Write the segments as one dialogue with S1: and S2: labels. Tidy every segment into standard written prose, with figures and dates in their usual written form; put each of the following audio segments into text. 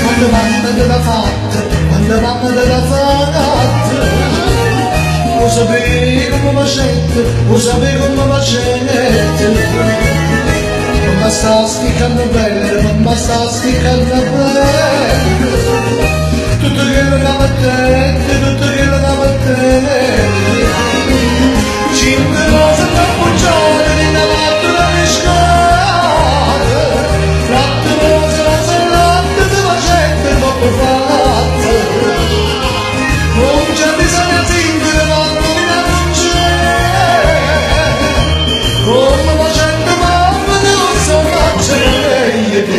S1: Quando mamma te l'ha fatta, quando mamma te l'ha fatta, lo sapevo come facette, lo sapevo come facette. Mamma sta sticcando bella, mamma sta sticcando bella. Tutto quello che mettete, tutto quello che mettete. Cinque cose da appoggiare, nella mattina pescata. Latte, rose, rose, latte, te facette, troppo fatta. Non c'è bisogno zingare, ma non c'è. Come facente mamma, te lo so, faccio meglio te.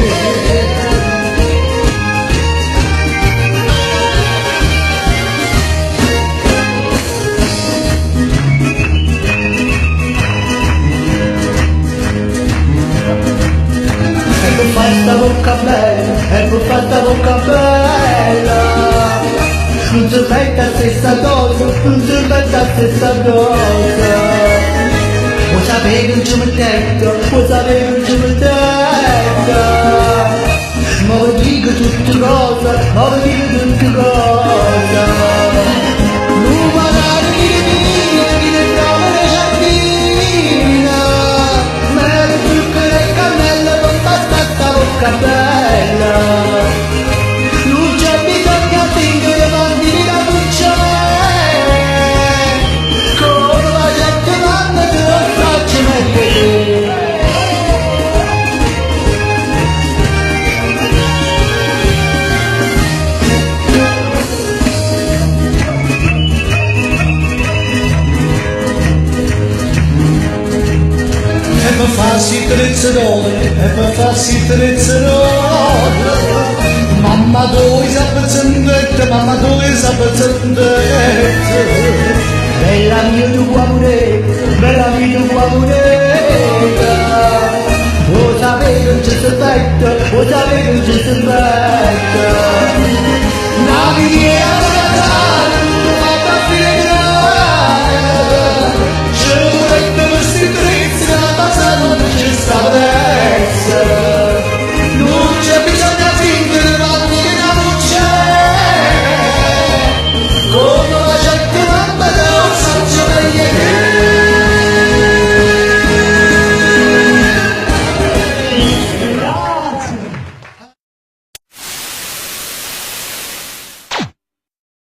S2: E per fare sta bocca bella, e per fare sta bocca bella. Non si mette la stessa cosa, non si mette la stessa cosa. Lo sapevo che ci mettetto, lo sapevo che ci mettetto. Ma vi dico tutte cose, ma vi dico tutte cose. Non guardare chi ne chi ne trova le giardina. Mele, zucchero e cannella per pasta sta bocca bella. Non c'è bisogno di bambini da cucciare. Come la gente mamma te lo faccio mettere.
S1: E per farsi trezze d'oro, e per farsi trezze d'oro. Mamma dove sa pezzendetta, mamma dove sa pezzendetta.
S2: Bella mia tu vuoi morire, bella mia tu vuoi morire. Lo sapevo che c'è aspetta, lo sapevo che c'è aspetta.